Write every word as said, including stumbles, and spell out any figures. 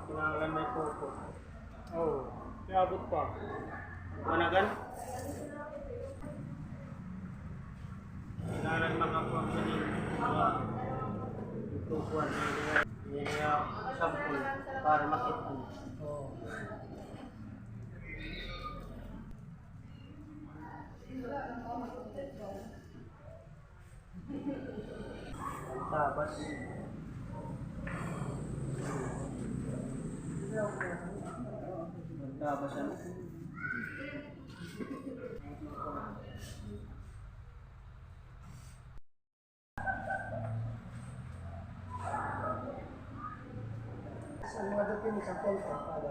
Kinahanglan may purpose. Oo, may abot pa. Panagan? Kinahanglan makakuha ka rin. Kukuha niya, niya sample para makita. Oo. Ang tabas. Ang tabas, ano? Sa mga dokumento sa kontra, para